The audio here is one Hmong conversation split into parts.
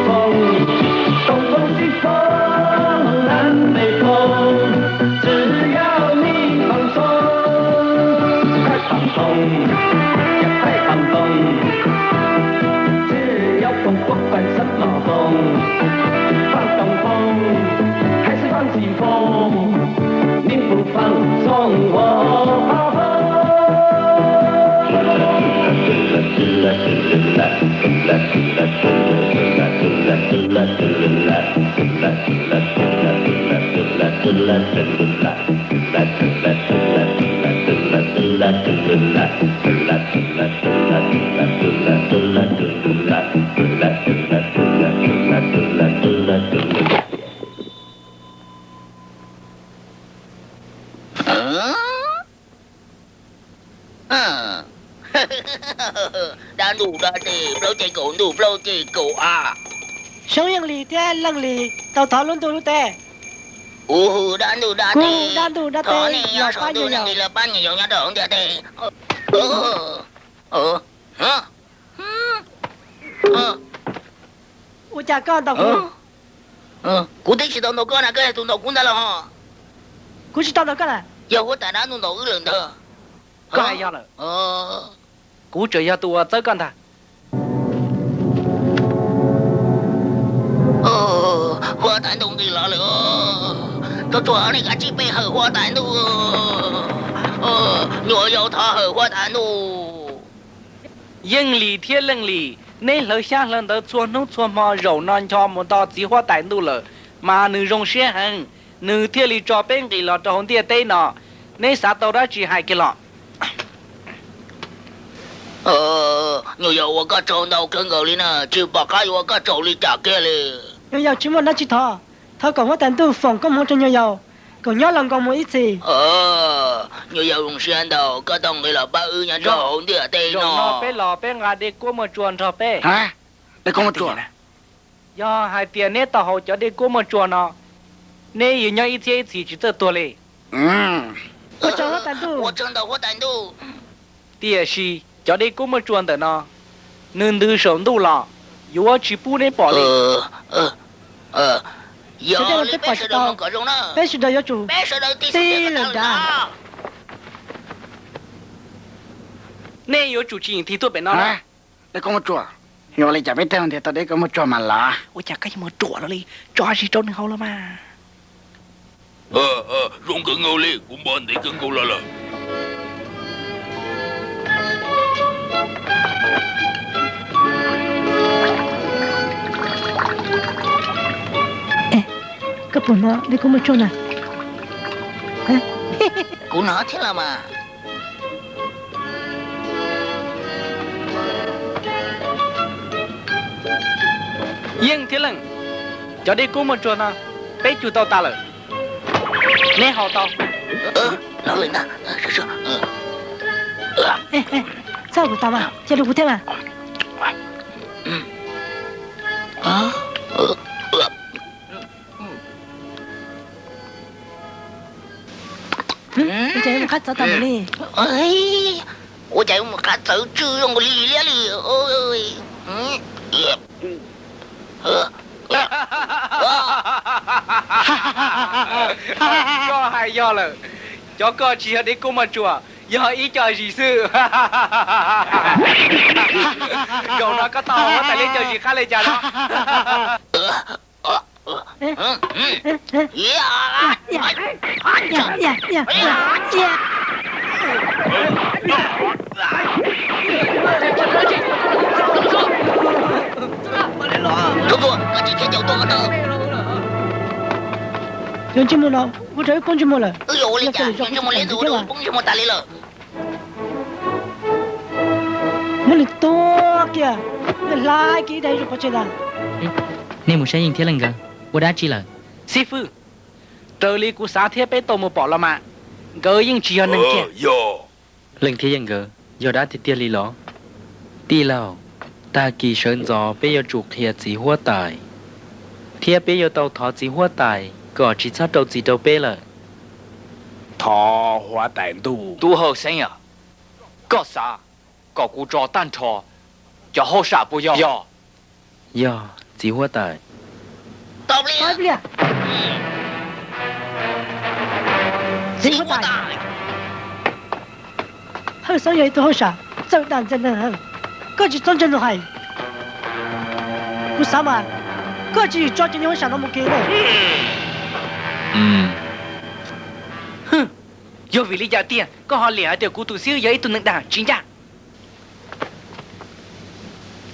风，东风西风，南北风，只要你放松。快放松，呀，快放松。只要风，不管什么风，放东风还是放西风，你不放松我发疯。Dab ntug dab teg plaub ceg kaum ntug plaub ceg kaum av. Xyoob Yeej Lis thiab Leej Lis tau thov lub ntuj lub teb. Kuv hu dab ntug dab teg, dab ntug dab teg, thov nej nyob saum ntuj, nej nqis los pab nyuam yaus nyob rau hauv ntiaj teb. Ua cas koj ntaus kuv? Kuv twb tsis tau ntaus koj na, koj yog tus ntaus kuv ntag los ho. Kuv tsis tau ntaus koj na. Yog huab tais dab ntug ntaus wb lawm ntag. Koj hais yog lawm. Kuv tseem yog tus uas txawb koj ntag. Huab tais ntuj nqis los lawm. Tsuag tsuag nej kav tsij peb hawm huab tais ntuj. Nyuam yaus thov hawm huab tais ntuj. Yeej Lis thiab Leej Lis, neb hlawv xyab hlawv ntawv txhua hnub txhua hmo zaum no ncho mus nto txiv huab tais ntuj lawm, mas nws zoo siab heev, nws thiaj li tso peb nqis los rau hauv ntiaj teb no. Neb xav tau dab tsi hais kiag los. Nyuam yaus ua koj tsaug ntau kawg nkaus li na, tsis pom qab yuav ua koj tsaug li cas kiag li. Nyuam yaus tsis muaj dab tsi thov, thov kom huab tais ntuj foom koob hmoov rau nyuam yaus, kom nyob los nkaus mus ib txhis. Nyuam yaus zoo siab ntau koj tau nqis los pab wb nyob rau hauv ntiaj teb no. Peb los peb nqa dej kuab muaj tsua nrog peb. Dej kuab muaj tsua? Yog hais tias neb tau haus cov dej kuab muaj tsua no, neb yuav nyob ib txhiab ib txhis tsis txawj tuag li. Ua tsaug huab tais ntuj. Tiam sis cov dej kuab muaj tsua ntawm no, nws ntws saum ntuj los yuav tsis pub neb pom li. Yog li peb sawv daws mloog kom zoo na, peb sawv daws yuav tsum tig lawm nrad. Nej yuav tsum tsis yeem tig tuaj pem no. Dej kuab muaj tsua, yuav ua li cas peb thiaj nrhiav tau dej kuab muaj tsua mas los? Ua cas koj yuav mus ruam los li, tso zis rau nws haus los mas. Zoo kawg nkaus li, kuv npaj ntev kawg nkaus los lawm. Koj puas hnov dej kuab muaj tsua na? Kuv hnov thiab los mas. Yeej thiab Leej, cov dej kuab muaj tsua no peb cug tau tas lawm. Neb haus tau. Txhob kuv tas mas, cia rau kuv thiab mas. Ua cas yuav mus qab txawv tas mus li? Ua cas yuav mus qab txawv tsw zoo li liab li? Koj hais yog lawm, cov koj tsis yog dej kuab muaj tsua, yog ib co zis xwb. Zaum no koj tau huab tais liab co zis qab li cas no? Yuav ntsej muag no ua rau wb poob ntsej muag lawm. Wb yuav ua li cas? Ntsej muag liab ntawd ua rau wb poob ntsej muag tas li lawm. Muab nws tua kiag, nws hlais kiag ib daim zuj qhov tseg ntag. Nej mus saib Yeej thiab Leej nkawd ua dab tsi lawm? Xib fwb, raws li kuv xav thiab peb tau mus pom los mas, nkawd yeej tsis yog neeg kiag. Leej thiab Yeej nkawd yog dab tiag tiag li los? Tij laug, tag kis sawv ntxov peb yuav tsum qhia txiv huab tais, thiab peb yuav tau thov txiv huab tais kom tsis txhob rau txim rau peb lawm. Thov huab tais ntuj. Tub Hawj Xeeb, koj xav kom kuv tso tag nrho cov hauj sam puas yog? Yog. Yog, Txiv huab tais. Txiv huab tais. Hawj Xeeb yog ib tug hauj sam txawj dag ntxiag neeg heev. Koj tsis txhob ntseeg nws hais. Kuv xav mas koj tsis tso cov niag hauj sam no mus kiag na. Yog vim li cas tiag koj ho liam hais tias kuv tus xib hwb yog ib tug neeg dag tsis ncaj?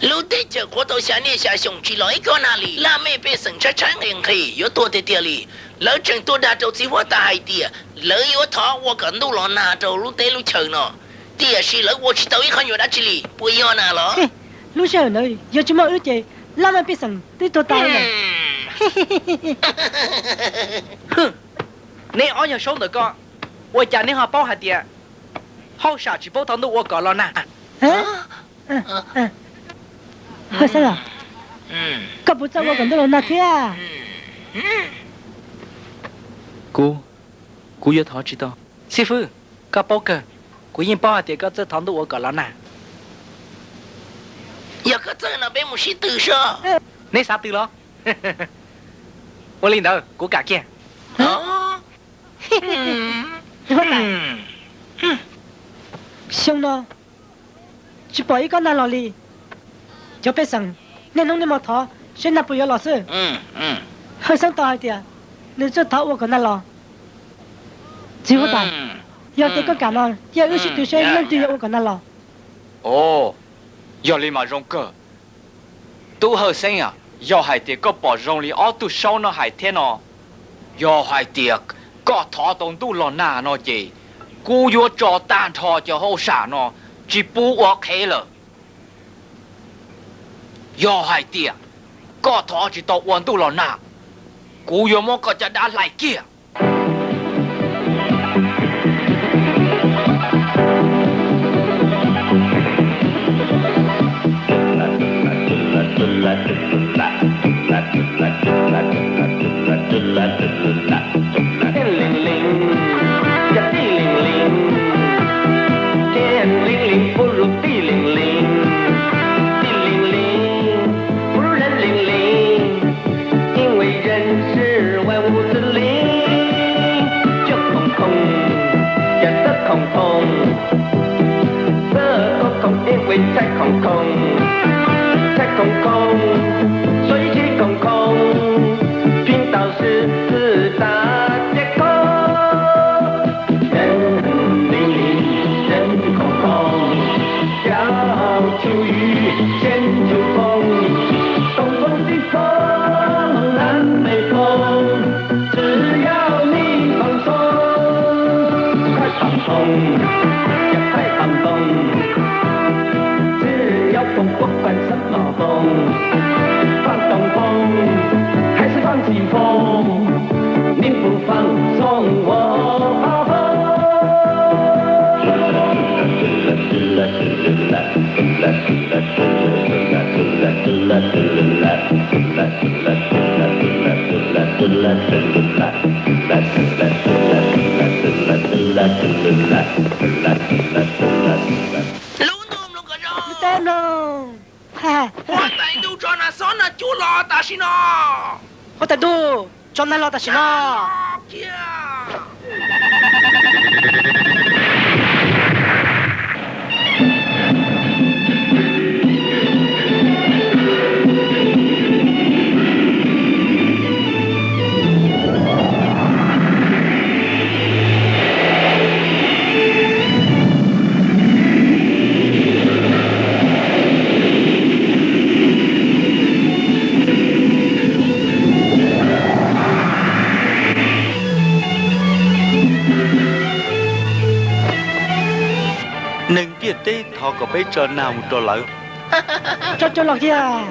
Lub teb chaws qhuav tau xya niaj xya xyoo tsis los ib kob nag li, laj mej pej xeem tshaib tshaib nqhis nqhis yuav tuag tiag tiag li. Lawv tseem tuaj dag rau txiv huab tais hais tias lawv yuav thov ua kom ntuj los nag rau lub teb lub chaws no, tiam sis lawv ua tsis tau ib qho nyuag dab tsi li, puas yog na los? Lub sij hawm ntawd yog tsis muaj wb ces laj mej pej xeem twb tuag tas lawm. Neb ob yawg saub ntawm ko, ua cas neb ho paub hais tias hauj sam tsis paub thov ntuj ua kom los nag? Hawj Xeeb, koj puas txawj ua kom ntuj los nag thiab? Kuv, kuv yuav thov tsis tau. Xib fwb, koj paub kawg, kuv yeej paub hais tias koj txawj thov ntuj ua kom los nag. Yog koj txawj no peb mus sib tw soj. Neb xav tw los? Ua li ntawd kuv kam kiag. Xyoo no tsis pom ib kob nag los li. Cov pej xeem, niaj hnub niaj hmo thov seb nag puas yuav los xwb. Hawj Xeeb tau hais tias nws txawj thov ua kom nag los. Txiv huab tais, yog tias koj kam no, cia wb sib tw seb leej twg yuav ua kom nag los. Yog li mas zoo kawg. Tub Hawj Xeeb, yog hais tias koj pom zoo li ob tug saub no hais thiab no, yog hais tias koj thov tau ntuj los nag no ces kuv yuav tso tag nrho cov hauj sam no tsis pub ua qhev lawm. Yog hais tias koj thov tsis tau ua ntuj los nag, kuv yuav muab koj caj dab hlais kiag. Lub ntuj mloog kom zoo. Huab tais ntuj, tso nag xob nag cub los tam sim no. Huab tais ntuj, tso nag los tam sim no. Neeg ntiaj teb thov kom peb tso nag mus rau lawv. Tso cov los kiag.